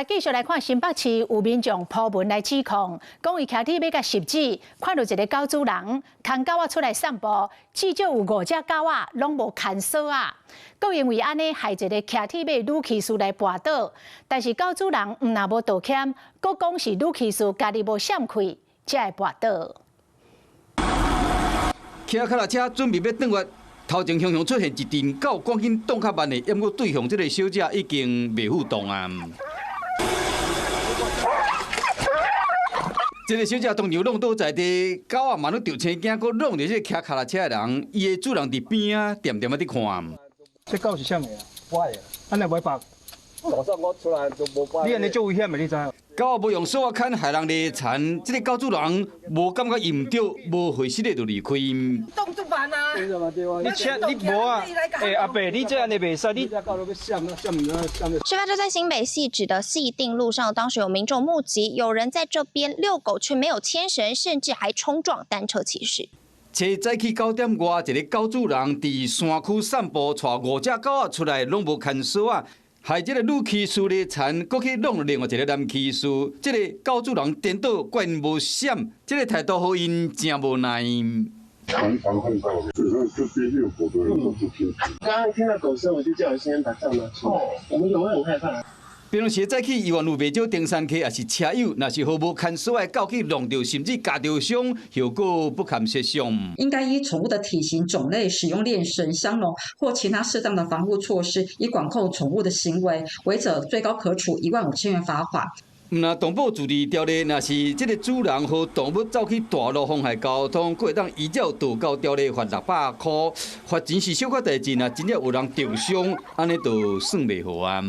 繼續來看新北市有民眾 po 文來指控，講伊騎鐵欲共汐止，看著一个狗主人牽狗仔出來散步，至少有五隻狗仔攏無牽索仔，閣因為按呢害一个騎鐵馬女騎士來跋倒，但是狗主人毋但無道歉，閣講是女騎士家己無閃開，才會跋倒。騎跤踏車準備欲轉彎，頭前雄雄出現一陣狗，趕緊擋較慢的，毋過對方這个小姐已經袂赴動啊。這个小姐當場挵倒在地，狗仔嘛攏著青驚，閣挵著這个騎跤踏車的人，伊的主人佇邊仔恬恬仔佇看。這狗是啥的啊？我的。按呢袂縛？早上我出來都無縛。你按呢足危險的，你知無？狗仔無用索仔牽害人咧殘，這个狗主人無感覺伊毋對，無回失的就離開。動作慢啊！你車你無啊？欸，阿伯，你這按呢袂使，你。事發就在新北汐止的汐碇路上，當時有民眾目擊，有人在這邊遛狗，卻沒有牽繩，甚至還衝撞單車騎士。初早起9點外，一个狗主人佇山區散步，帶五隻狗仔出來，攏無牽索仔。害這个女騎士咧殘，閣去挵另外一个男騎士，這个狗主人顛倒，怪𪜶無閃，這个態度予𪜶誠無奈。常常碰到的，就邊遛狗的人都不清楚。剛剛聽到狗聲，我就叫我先生把帳拿出來。我們也會很害怕。平常時早起，猶原有袂少登山客，抑是車友，若是予無牽索的狗去挵著，甚至咬著傷，後果不堪設想。應該依寵物的體型、種類，使用鏈繩、箱籠或其他適當的防護措施，以管控寵物的行為，違者最高可處15,000元罰款。毋但動保自治條例，若是這个主人予動物走去大路妨害交通，閣會當依照導狗條例罰600箍。罰錢是小可代誌，若真正有人著傷，按呢就算袂好啊。